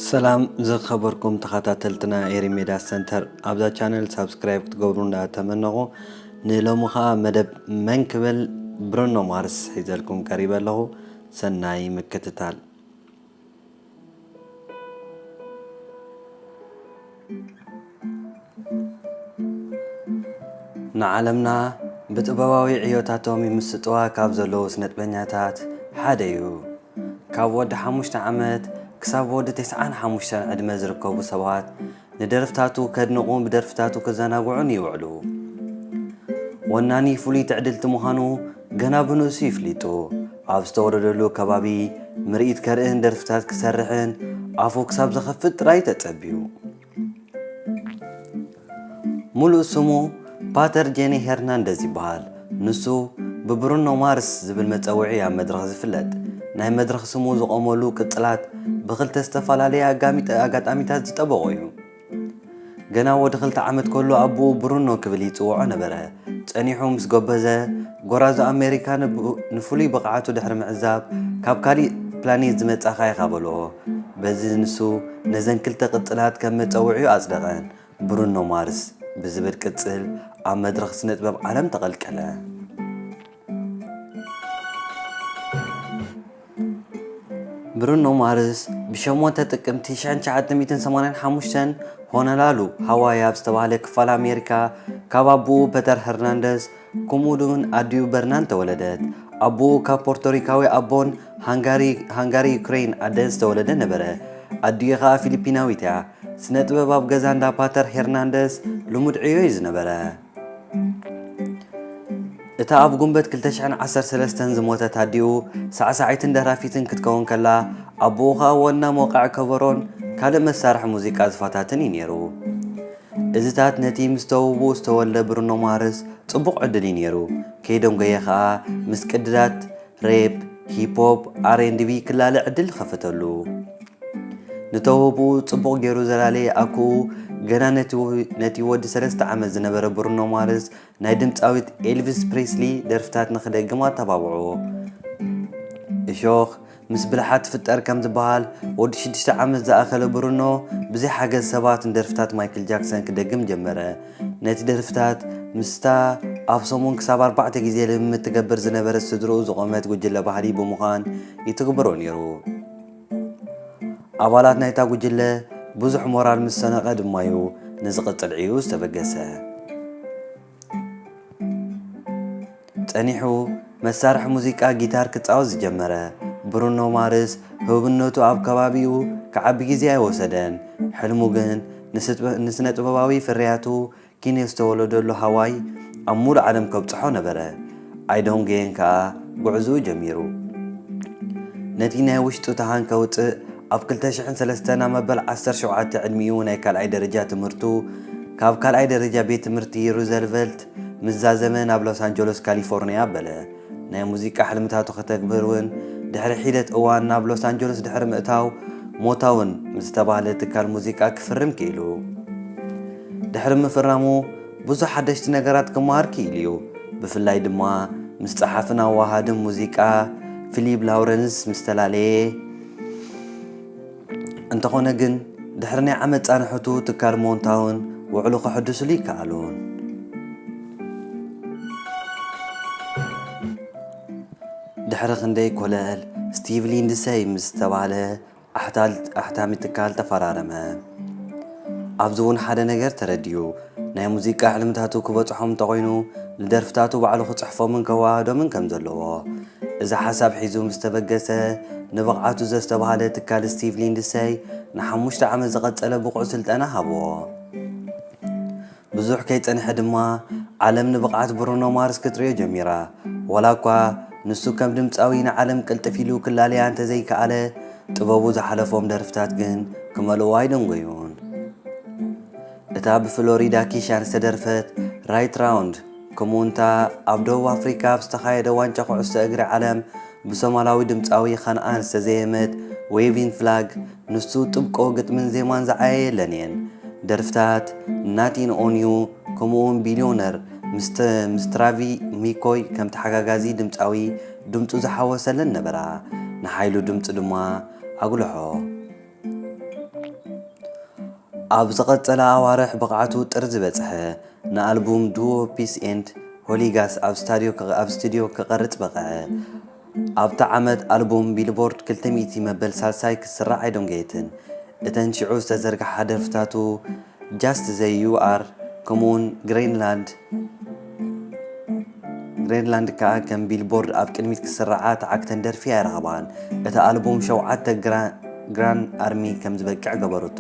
ሰላም ዝኸበርኩም ተኸታተልትና ኤሪ ሜዳ ሰንተር፣ ኣብዛ ቻነል ሳብስክራይብ ክትገብሩ እንዳተመነኹ፣ ንሎሚ ኸኣ መደብ መን ክብል ብሩኖ ማርስ ሒዘልኩም ቀሪበ ኣለኹ። ሰናይ ምክትታል። ንዓለምና ብጥበባዊ ዕዮታቶም ይምስጥዋ ካብ ዘለዉ ስነጥበኛታት ሓደ እዩ። ካብ ወዲ ሓሙሽተ ዓመት ክሳብ ወዲ ተስዓን ሓሙሽተን ዕድመ ዝርከቡ ሰባት ንደርፍታቱ ከድንቑን ብደርፍታቱ ክዘናግዑን ይውዕሉ። ወናኒ ፍሉይ ትዕድልቲ ምዃኑ ገና ብንእሱ ይፍሊጡ። ኣብ ዝተወለደሉ ከባቢ ምርኢት ከርእን ደርፍታት ክሰርሕን ኣፉ ክሳብ ዝኸፍት ጥራይ ተጸብዩ። ሙሉእ ስሙ ፓተር ጄኒ ሄርናንደዝ ይበሃል። ንሱ ብብሩኖ ማርስ ዝብል መጸውዒ ኣብ መድረኽ ዝፍለጥ። ናይ መድረኽ ስሙ ዝቖመሉ ቅጽላት ብኽልተ ዝተፈላለየ ኣጋሚጠ-፣ ኣጋጣሚታት ዝጠበቖ እዩ። ገና ወዲ ክልተ ዓመት ከሎ ኣቦኡ ብሩኖ ክብል ይጽውዖ ነበረ። ጸኒሑ ምስ ጎበዘ፣ ጎራዙ ኣሜሪካ ንብ-፣ ንፍሉይ ብቕዓቱ ድሕሪ ምዕዛብ፣ "ካብ ካሊእ ፕላኔት ዝመጻኻ ኢኻ" በልዎ። በዚ ንሱ ነዘን ክልተ ቅጽላት ከም መጸውዒኡ ኣጽደቐን። ብሩኖ ማርስ ብዝብል ቅጽል ኣብ መድረኽ ስነ ጥበብ ዓለም ተቐልቀለ። ብሩኖ ማርስ ብሸሞንተ ጥቅምቲ ሽሕን ትሽዓተ ሚእትን ሰማንያን ሓሙሽተን ሆኖላሉ ሃዋይ ኣብ ዝተባህለ ክፋል ኣሜሪካ ካብ ኣቦኡ ፐተር ሄርናንደዝ ከምኡ እውን ኣዲኡ በርናን ተወለደት። ኣቦኡ ካብ ፖርቶሪካዊ ኣቦን ሃንጋሪ፣ ሃንጋሪ ዩክሬን ኣደን ዝተወለደ ነበረ። ኣዲኡ ኸኣ ፊሊፒናዊት እያ። ስነ ጥበብ ኣብ ገዛ እንዳ ፓተር ሄርናንደዝ ልሙድ ዕዮ እዩ ዝነበረ። እታ ኣብ ጉንበት ክልተ ሽሕን ዓሰርተ ሰለስተን ዝሞተት ኣዲኡ ሳዕሳዒትን ደራፊትን ክትከውን ከላ፣ ኣቦኡ ኸኣ ወና መውቃዕ ከበሮን ካልእ መሳርሒ ሙዚቃ ዝፋታትን እዩ ነይሩ። እዚታት ነቲ ምስ ተውብኡ ዝተወልደ ብሩኖ ማርስ ጽቡቕ ዕድል እዩ ነይሩ። ከይደንጎየ ኸኣ ምስ ቅድታት ሬፕ፣ ሂፕ ሆፕ፣ ኣር ኤንድ ቢ ክላለእ ዕድል ከፈተሉ። ንተውህቦኡ ጽቡቕ ገይሩ ዘላለየ ኣኩኡ ገና ነቲ ወ-፣ ነቲ ወዲ ሰለስተ ዓመት ዝነበረ ብሩኖ ማርስ ናይ ድምጻዊት ኤልቪስ ፕሬስሊ ደርፍታት ንኽደግም ኣተባብዖ። እሾኽ ምስ ብልሓት ትፍጠር ከም ዝበሃል፣ ወዲ ሽዱሽተ ዓመት ዝኣኸለ ብሩኖ ብዘይ ሓገዝ ሰባት ንደርፍታት ማይክል ጃክሰን ክደግም ጀመረ። ነቲ ደርፍታት ምስታ ኣብ ሰሙን ክሳብ ኣርባዕተ ግዜ ልምምድ ትገብር ዝነበረት ስድርኡ ዝቖመት ጉጅለ ባህሊ ብምዃን ይትግብሮ ነይሩ። ኣባላት ናይታ ጉጅለ ብዙሕ ሞራል ምስ ሰነቐ ድማ'ዩ ንዝቕጽል ዕዩ ዝተበገሰ። ጸኒሑ መሳርሒ ሙዚቃ ጊታር ክጻወት ዝጀመረ ብሩኖ ማርስ፣ ህቡብነቱ ኣብ ከባቢኡ ክዓቢ ግዜ ኣይወሰደን። ሕልሙ ግን ንስጥበ-፣ ንስነ-ጥበባዊ ፍርያቱ ኪኖ ዝተወለደሉ ሃዋይ ኣብ ሙሉእ ዓለም ከብጽሖ ነበረ። ኣይደንጎየን ከኣ ጉዕዞኡ ጀሚሩ። ነቲ ናይ ውሽጡ ተሃን ከውጽእ ኣብ ክልተ ሽሕን ሰለስተን ኣብ መበል ዓሰርተ ሸውዓተ ዕድሚኡ ናይ ካልኣይ ደረጃ ትምህርቱ ካብ ካልኣይ ደረጃ ቤት ትምህርቲ ሩዘልቨልት ምስ ዛዘመ ናብ ሎስ ኣንጀሎስ ካሊፎርንያ ኣበለ። ናይ ሙዚቃ ሕልምታቱ ከተግብር እውን ድሕሪ ሒደት እዋን ናብ ሎስ ኣንጀሎስ ድሕሪ ምእታው ሞታውን ምስ ዝተባህለ ትካል ሙዚቃ ክፍርም ክኢሉ። ድሕሪ ምፍራሙ ብዙሕ ሓደሽቲ ነገራት ክመሃር ክኢሉ እዩ። ብፍላይ ድማ ምስ ጸሓፍን ኣወሃህድን ሙዚቃ ፊሊፕ ላውረንስ ምስ ተላለየ። እንተኾነ ግን ድሕሪ ናይ ዓመት ጻንሖቱ ትካል ሞንታውን ውዕሉ ከሐድሱሉ ይከኣሉን። ድሕሪ ክንደይ ኮለል ስቲቭ ሊንድሰይ ምስ ዝተባህለ ኣሕታል-፣ ኣሕታሚ ትካል ተፈራረመ። ኣብዚ እውን ሓደ ነገር ተረዲኡ፣ ናይ ሙዚቃ ሕልምታቱ ክበጽሖም እንተኾይኑ ንደርፍታቱ ባዕሉ ክጽሕፎምን ከወሃህዶምን ከም ዘለዎ። እዚ ሓሳብ ሒዙ ምስ ተበገሰ ንብቕዓቱ ዘስተብሃለ ትካል ስቲቭ ሊንድሰይ ንሓሙሽተ ዓመት ዝቐጸለ ብቑዕ ስልጠና ሃብዎ። ብዙሕ ከይጸንሐ ድማ ዓለም ንብቕዓት ብሩኖ ማርስ ክትርእዮ ጀሚራ። ዋላ እኳ ንሱ ከም ድምጻዊ ንዓለም ቅልጥፍ ኢሉ ክላለያ እንተዘይከኣለ፣ ጥበቡ ዝሓለፎም ደርፍታት ግን ክመልእዎ ኣይደንጎዩን። እታ ብፍሎሪዳ ኪሻን ዝተደርፈት ራይት ራውንድ፣ ከምኡ'ውን እታ ኣብ ደቡብ ኣፍሪካ ኣብ ዝተኻየደ ዋንጫ ኩዕሶ እግሪ ዓለም ብሶማላዊ ድምጻዊ ኸንኣን ዝተዘየመት ዌቪን ፍላግ፣ ንሱ ጥብቆ ግጥምን ዜማን ዝዓየየለን እየን። ደርፍታት ናቲን ኦን ዩ ከምኡ'ውን ቢልዮነር ምስ ተ-፣ ምስ ትራቪ ሚኮይ ከም ተሓጋጋዚ ድምጻዊ ድምጹ ዝሓወሰለን ነበራ። ንሓይሉ ድምጹ ድማ ኣጉልሖ። ኣብ ዝቐጸለ ኣዋርሕ ብቕዓቱ ጥሪ ዝበጽሐ ንኣልቡም ዱዎ ፒስ ኤንድ ሆሊጋስ ኣብ ስታድዮ ክቐ- ኣብ ስቱድዮ ክቐርጽ በቕዐ። ኣብታ ዓመት ኣልቡም ቢልቦርድ ክልተ ሚእቲ መበል ሳልሳይ ክስራዕ ኣይደንጎየትን። እተን ሽዑ ዝተዘርግሓ ደርፍታቱ ጃስት ዘይ ዩ ኣር ከምኡውን ግሬንላንድ ግሬንላንድ ከኣ ከም ቢልቦርድ ኣብ ቅድሚት ክስርዓ ተዓግተን ደርፊ ኣይረኸባን። እታ ኣልቡም ሸውዓተ ግራን ኣርሚ ከም ዝበቅዕ ገበረቶ።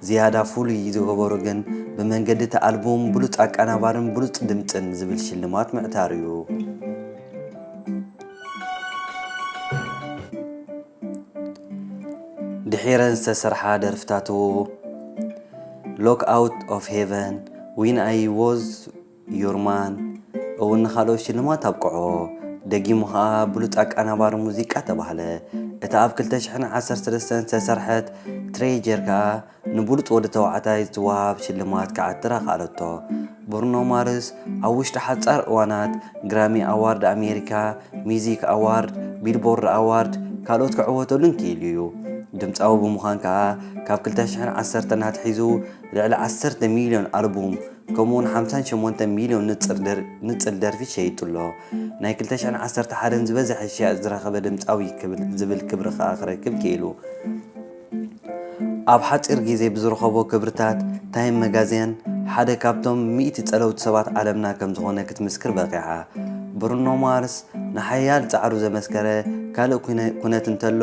ዝያዳ ፍሉይ ዝገበሮ ግን ብመንገዲ እቲ ኣልቡም ብሉጽ ኣቀናባርን ብሉጽ ድምጽን ዝብል ሽልማት ምዕታሩ እዩ። ድሒረን ዝተሰርሓ ደርፍታቱ Look Out of Heaven፣ When I Was Your Man እውን ንኻልኦት ሽልማት ኣብቅዖ። ደጊሙ ኸኣ ብሉጽ ኣቀናባሪ ሙዚቃ ተባህለ። እታ ኣብ ክልተ ሽሕን ዓሰርተ ሰለስተን ዝተሰርሐት ትሬጀር ከኣ ንብሉጽ ወዲ ተባዕታይ ዝወሃብ ሽልማት ክዓትር ኣኽኣለቶ። ብሩኖ ማርስ ኣብ ውሽጢ ሓጻር እዋናት ግራሚ ኣዋርድ ኣሜሪካ፣ ሚዚክ ኣዋርድ፣ ቢልቦርድ ኣዋርድ ካልኦት ክዕወተሉን ክኢሉ እዩ። ድምጻዊ ብምዃን ከኣ ካብ ክልተ ሽሕን ዓሰርተን ኣትሒዙ ልዕሊ ዓሰርተ ሚልዮን ኣልቡም ከምኡውን ሓምሳን ሸሞንተ ሚልዮን ንጽር ደር- ንጽል ደርፊ ሸይጡ ኣሎ። ናይ ክልተ ሽሕን ዓሰርተ ሓደን ዝበዝሐ ሽያጥ ዝረኸበ ድምጻዊ ክብል ዝብል ክብሪ ከኣ ክረክብ ክኢሉ። ኣብ ሓጺር ግዜ ብዝረኸቦ ክብርታት ታይም መጋዜን ሓደ ካብቶም ሚእቲ ጸለውቲ ሰባት ዓለምና ከም ዝኾነ ክትምስክር በቒዓ። ብሩኖ ማርስ ንሓያል ጻዕሩ ዘመስከረ ካልእ ኩነ- ኩነት እንተሎ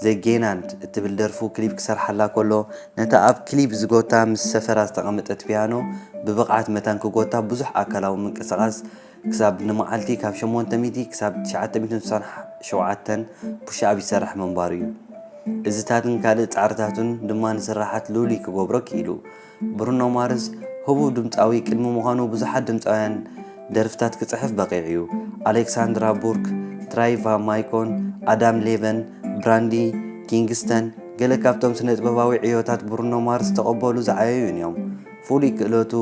ዘጌናንድ እትብል ደርፉ ክሊፕ ክሰርሓላ ከሎ ነታ ኣብ ክሊፕ ዝጎታ ምስ ሰፈራ ዝተቐመጠት ፒያኖ ብብቕዓት መታን ክጎታ ብዙሕ ኣካላዊ ምንቅስቓስ ክሳብ ንመዓልቲ ካብ ሸሞንተ ሚእቲ ክሳብ ትሽዓተ ሚእትን ስሳን ሸውዓተን ፑሽኣፕ ይሰርሕ ምንባሩ እዩ። እዝታትን ካልእ ጻዕርታቱን ድማ ንስራሓት ልሉይ ክገብሮ ክኢሉ። ብሩኖ ማርስ ህቡብ ድምጻዊ ቅድሚ ምዃኑ ብዙሓት ድምጻውያን ደርፍታት ክጽሕፍ በቒዑ እዩ። ኣሌክሳንድራ ቡርክ፣ ትራይቫ ማይኮን፣ ኣዳም ሌቨን፣ ብራንዲ፣ ኪንግስተን ገለ ካብቶም ስነ ጥበባዊ ዕዮታት ብሩኖ ማርስ ዝተቐበሉ ዝዓየዩን እዮም። ፍሉይ ክእለቱ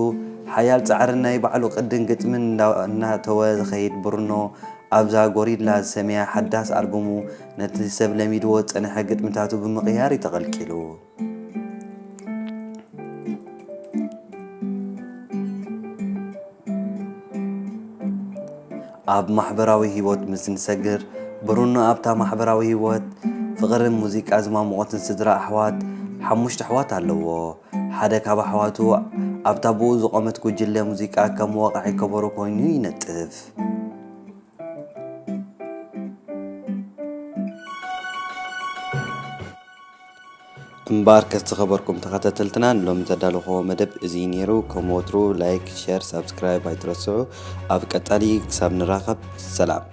ሓያል ጻዕርን ናይ ባዕሉ ቅድን ግጥምን እንዳ- እናተወ ዝኸይድ ብሩኖ ኣብዛ ጎሪላ ዝሰመያ ሓዳስ ኣልቡሙ ነቲ ሰብ ለሚድዎ ዝጸንሐ ግጥምታቱ ብምቕያር እዩ ተቐልቂሉ። ኣብ ማሕበራዊ ህይወት ምስ ንሰግር ብሩኖ ኣብታ ማሕበራዊ ህይወት ፍቕርን ሙዚቃ ዝማሙቐትን ስድራ ኣሕዋት ሓሙሽተ ኣሕዋት ኣለዎ። ሓደ ካብ ኣሕዋቱ ኣብታ ብኡ ዝቖመት ጉጅለ ሙዚቃ ከም ወቓዒ ከበሮ ኮይኑ ይነጥፍ። እምበኣርከስ ዝኸበርኩም ተኸታተልትና ንሎሚ ዘዳለኹዎ መደብ እዚ ነይሩ። ከም ወትሩ ላይክ፣ ሸር፣ ሳብስክራይብ ኣይትረስዑ። ኣብ ቀጻሊ ክሳብ ንራኸብ ሰላም።